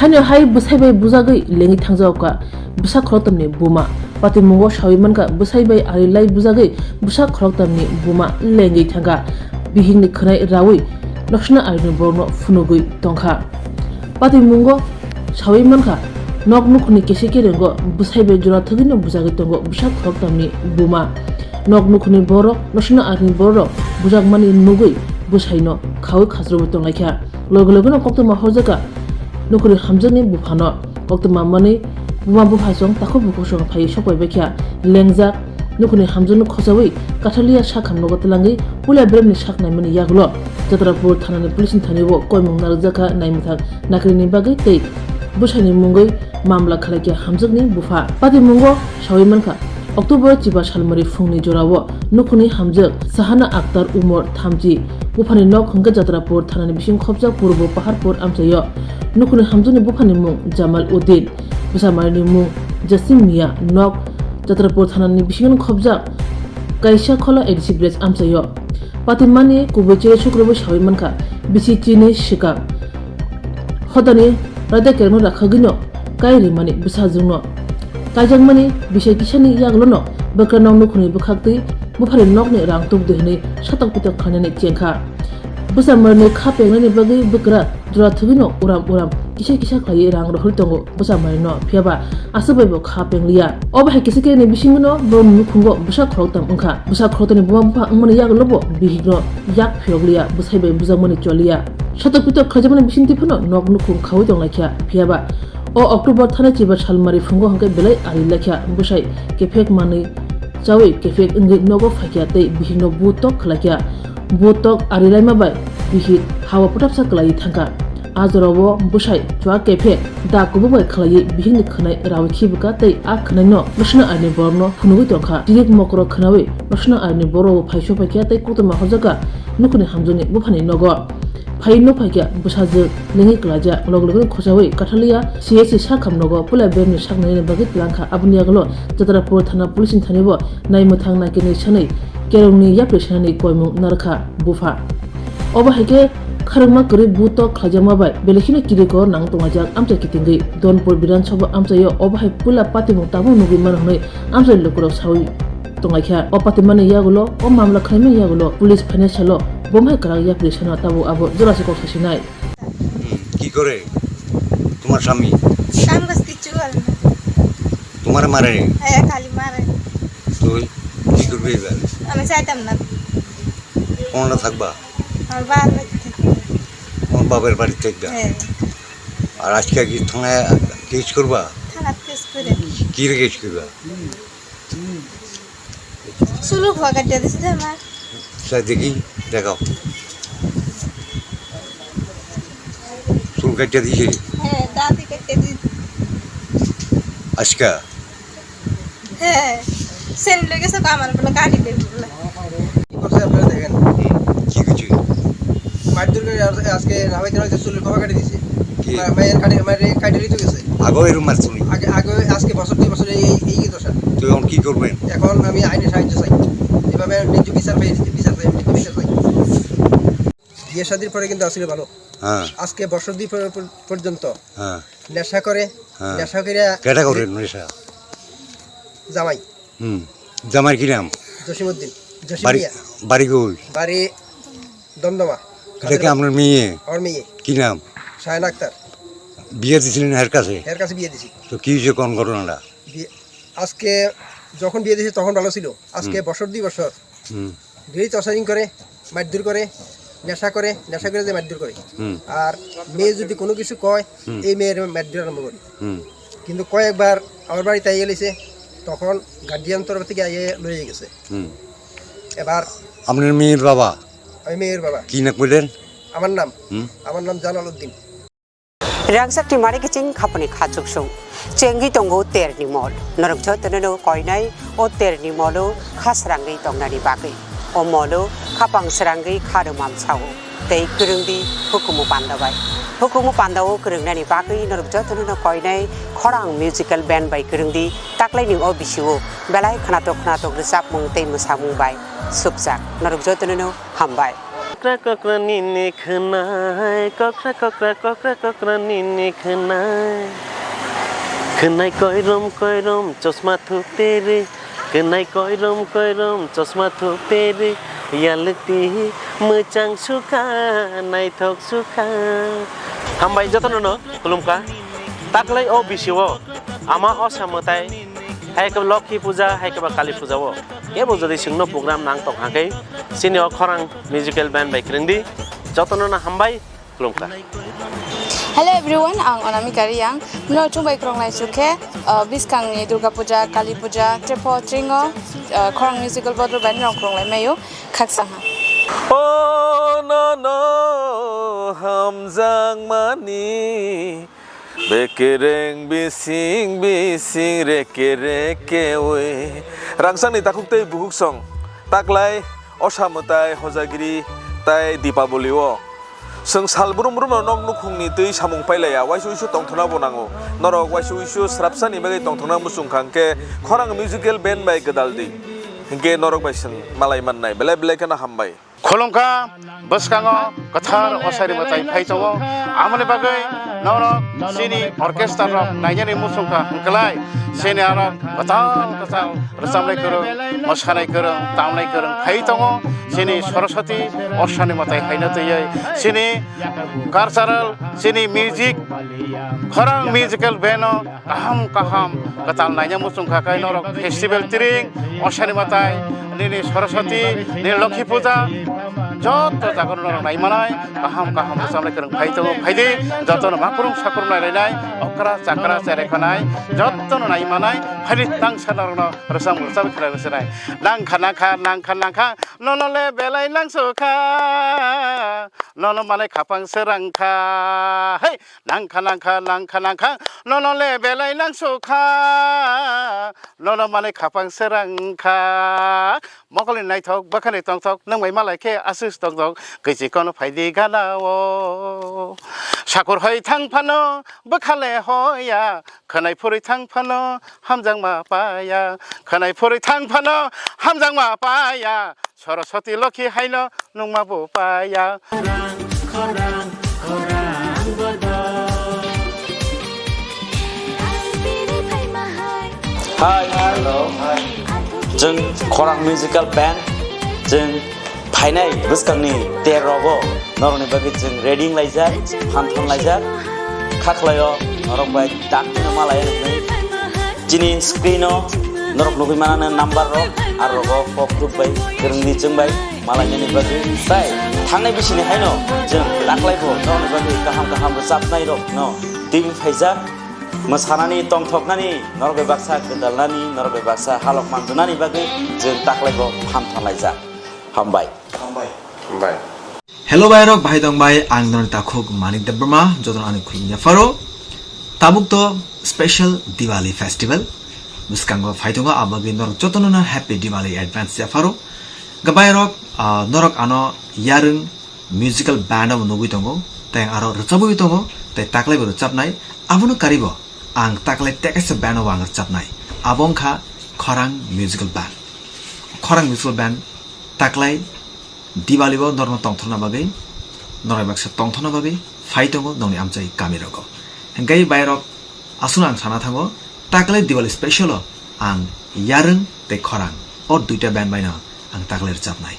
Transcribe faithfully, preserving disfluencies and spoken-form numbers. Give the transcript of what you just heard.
Haino hai bwsai bai bujagwi lengwi thangjago kha bwsa khoroktham ni buma. Patimungo sawi mankha bwsai bai ari lai bujagwi bwsa khoroktham ni buma lengwi thangkha. Bihik ni khwnai rawi noksna ari ni borok no phunugwi tongkha. Patimungo sawi mankha, nok nukhuni kesi kerengo bwsai bai jora thwgwino bujagwi tongo bwsa khoroktham ni buma. Nok nukhuni borok noksna ari ni borok bujakmani nugwi bwsai no khawi khasrwi tonglaikha. Loge loge no koktwma horjakha nukhuni hamjakni buphano. Koktwma manwi buma bupha song takhuk bukhuk song phaiwi sokbai baikha. Lengjak nukhuni hamjakno khochawi Kathaliya sakham nogo twlangwi puila beremni sak naimani yagulo Jatrapur thanani police ni thani o koimung narwkjakha naimwthang nakrini bagwi tei bwsaini mungwi mamla khwlaikha hamjakni bupha. Patimungo sawi mankha, October chiba salmari phungni jorao nukhungni hamjwk Sahana Akhtar, umor thamchi, buphani nok hwnkhe Jatrapur thanani bising khopjak Purbo Paharpur amchaio. Nukhungni hamjakni buphani mung Jamal Uddin, bwsamarini mung Jasim Mia, nok Jatrapur thanani bisingo khopjak kaisa khola A D C village amchaio. Patimani kubui chini Sukrubui sawi mankha, bisi chini swkang. Hodani raida kerengno rakhagwino kai rimani bwsajwkno. Kaijakmani bisai kisani yagulono bwkra nok nukhungni bwkhaktwi buphani nokni rang tubudi hwnwi satok pitok khlainani chengkha. Bwsa mwrwini kha pengnani bagwi bwkra jora thwgwino uram uram kisa kisa khlaiwi rang rohorwi tongo bwsa mwrwino, phiyaba aswk bai bo kha pengliya. Obo hai kisa kisa ni bisingo no borokni nukhungo bwsa khoroktham wngkha. Bwsa khoroktham ni buma bupha wngmani yagulo bo bihikno yak phiyokliya, bwsai bai bujakmani choliya. Satok pitok khlaijakmani bisingtwi phano nok nukhung khaui tonglaikha, phiyaba o October thani chiba salmari phungo hwnkhe belai ari laikha bwsai kephek manwi chaui kephek wngwi nogo phaikha tei bihikno bu tok khlaikha. Bu tok ari laima bai bihik hawa pwtapsa kwlaiwi thangkha. A jorao bwsai chua kephek da kubuk bai khlaiwi bihikni khwnai raui khibwkha tei a khwnaino noksna aini borokno phunugwi tongkha. Chirik mokro khwnaui noksna aini borok bo phaiso phaikha tei koktwma horjakha nukhungni hamjakni buphani nogo. Phaiwi nuk phaikha bwsajwk lengwi kwlaijak, loge loge khochaui Kathaliya C S C sakham nogo puila beremni sak nainani bagwi twlangkha. Aboni yagulo Jatrapur thana police ni thani bo naimwthang nakirni sanwi kerongni yapri sanani koimung narwkha bupha. Obo hai khe kharwngma kwrwi bu tok khlaijakma bai belai kheno kiriko nang tonglaijak amchai kitingwi Donpur Bidhan Sabha amchaio obo hai puila patimung tabuk nugwi mano hwnwi amchai lukurok saui tonglaikha. O patimani yagulo, o mamla khlaimani yagulo police phainai salo bo hai kwrak yapri sano tabuk abo jora se kok sasinai. হুম, কি করে তোমার স্বামী? কাম কাজ কিচ্ছু করে না। তোমার মারে? হ্যাঁ, খালি মারে। তুই কি করবি এবার? আমি চাইতাম না। কোনটা থাকবা? আমার বাবার বাড়ি থাকবো। আমার বাবার বাড়ি থাকবা? হ্যাঁ। আর আজকে কি থানায় কেস করবা? থানাত কেস করে। কি রে কেস করবা? চুলও খোয়া কাটিয়ে দিছে রে আমার। স্যার, দেখি, দেখাও। চুল কাটিয়ে দিছে? হ্যাঁ, দাড়ি কাটিয়ে দিছে। আজকা? হ্যাঁ, সেন লেগেছে তো আমার বলে কাটি দেবে বলে। কি করছে আপনারা দেখেন। কি কিছু? মারধর করে আর আজকে রামাই দেওয়া হয়েছে, চুলের খোপা কাটিয়ে দিছে। কি? মা-, মায়ের কাটি, মায়ের কাটি নিতে গেছে। আগেও এরকম মারছুনি? আগে, আগে, আজকে বছর, দুই বছর এই, এই, এই দশা। তো এখন কি করবেন? এখন আমি আইনের সাহায্য চাই। এভাবে ন্যায্য বিচার পেয়ে, বিচার চাই, ন্যায্য বিচার চাই। বিয়ে শাদীর পরে কিন্তু আসলে ভালো। হ্যাঁ। আজকে বছর দুই পর-, পর-, পর্যন্ত হ্যাঁ। নেশা করে, হ্যাঁ। নেশা করে কেটা করে নেশা? জামাই। হুম। জামাইর কি নাম? জসিমউদ্দিন। জসিম বাড়ি, মিয়া। বাড়ি কই? বাড়ি দমদমা। এটা কি আপনার মেয়ে? আমার মেয়ে। কি নাম? শায়না আক্তার। বিয়ে দিছিলেন এর কাছে? এর কাছে বিয়ে দিছি। তো কি হয়েছে কোন ঘটনাটা? বিয়ে, আজকে যখন বিয়ে দিছি তখন ভালো ছিল। আজকে হুম। বছর দুই বছর হুম। ডেলি টর্চারিং করে, মারধর করে, নেশা করে, নেশা করে যে মারধর করে। হুম। আর মেয়ে যদি কোনো কিছু কয়, হুম। এই মেয়ের মারধর আরম্ভ করে। হুম। কিন্তু কয়েকবার আমার বাড়িতে আইয়া গেছে, তখন গার্ডিয়ান তরফ থেকে আইয়া লয়ে গেছে। হুম। এবার আপনার মেয়ের বাবা? আমি মেয়ের বাবা। কি নাম বললেন? আমার নাম? হুম। আমার নাম জালাল Uddin. Rangchakni mari kiching khapani khachuksung. Chengwi tongo terni mol. Norok jotono no koinai o terni molo kha srangwi tongnani bagwi. O molo khapang srangwi kha rwmam sao. Tei kwrwngdi hukumu panda bai. Hukumu panda o kwrwngnani bagwi norok jotono no koinai khorang musical band bai kwrwngdi taklaini o bisio belai khwnatok khwnatok rwchapmung tei mwsamung bai supjak. Norok jotono no hambai. Kokra kokra nini khwnai, kokra kokra kokra kokra nini khwnai. Khwnai koirom koirom chosma thupteri, khwnai koirom koirom chosma thupteri, yalukti mwchang sukha, naithok sukha. Hambai jotono no khulumkha. Taklai o bisio ama osa mwtai, hai khe Lokhi puja, hai khe ba Kali puja o. Kebo jodi chwngno program nang tong hakhe, chini o Khorang Musical Band bai kwrwngdi. Jotono no hambai, khulumkha. Hello everyone, ang Onamika Riyang. Mno chumbai krong lai sukhe, uh, biskang ni Durga Puja, Kali Puja, trepo tringo, uh, Khorang Musical Bodol Band rong krong lai mayo, khaksa ha. Oh no no, hamjakmani. Bekereng bising bising reke reke oi. Rangsangni takhuk tei bukhuk song. Taklai osa mwtai hojagiri tai Dipaboli o. Chwng sal brum brum no nok nukhungni twi samung pailaiya, waisa uisu tongthokna bo nango. Norok waisa uisu srapsani bagwi tongthokna muchung kha hwnkhe Khorang Musical Band bai gwdal di. Hwnkhe norok bai chwng malai mannai. Belai belai kheno hambai. Khulumkha, bwskango kwthar osairi mwtai phai tongo. Amoni bagwi norok chini orchestra rok nainani muchungkha hwnkhlai, chini aro kwtal kwtal rwchapnai kwrwng, mwsanai kwrwng, tamnai kwrwng phai tongo. Chini Saraswati osaini mwtai haino twiwi chini cultural, chini music, Khorang Musical Band o kaham kaham kwtal naina muchung kha khe norok festival tring, osaini mwtai, nini Saraswati, nini Lokhi puja, joto jaga norok nai manai, kaham kaham bwchamlai kwrwng phai tongo, phai di, jotono makrung sakrung nai lainai, okra chakra cherai khanai, jotono nai manai, phai di tangsa norokno rwchap rwchap khlai rwchapnai. Nangkha nangkha nangkha nangkha, nono le belai nangsukha, nono manai khapang se rangkha, hei! Nangkha nangkha nangkha nangkha, nono le belai nangsukha, nono manwi khapang se rangkha. Mokolni naithok bwkhani tongthok, nwng bai malai khe aswk tongthok, kwichi kono phai di gana o. Sakur hoi thang phano bwkha le hoya, khwnai phurwi thang phano hamjakma paya, khwnai phurwi thang phano hamjakma paya. Saraswati Lokhi haino nungma bo paya. Hi, hello. Chwng Khorang Musical Band, chwng phainai bwskangni ter rogo norokni bagwi chwng ready wng laijak, phan thang laijak. Kha khlaio norok bai tak tino malai rwgwi. Chini screen o norok nugwi manana number rok, aro rogo kok thuk bai kwrwngni chwng bai malainani bagwi. Tai thangnai bisini haino chwng taklai bo norokni bagwi kaham kaham rwchapnai rok no twi phaijak. Mwsanani, tongthoknani, norok bai baksa gwdalnani, norok bai baksa halok manjwnani bagwi chwng taklai bo phan thang laijak. Hambai. Hambai. Hambai. Hello bai rok, bahai tong bai, ang noni takhuk Manik Debbarma, jotono ani khulumya pharo. Tabuk to special Diwali festival bwskango phai tongo, abagwi norok jotono no happy Diwali advance ya pharo. Gabai rok, ah, norok ano yarwng musical band o nugwi tongo, tei aro rwchabwi tongo, tei taklai bo rwchabnai, abono karibo ang taklai tekesa band o ang rwchabnai, abo wngkha Khorang Musical Band. Khorang Musical Band taklai Diwali bo norokno tongthokna bagwi, norok baksa tongthokna bagwi phai tongo nokni amchai kami rogo. Hingke bai rok aswkno ang sana thango, taklai Diwali special o ang yarwng tei khorang o duita band bai no ang taklai rwchabnai.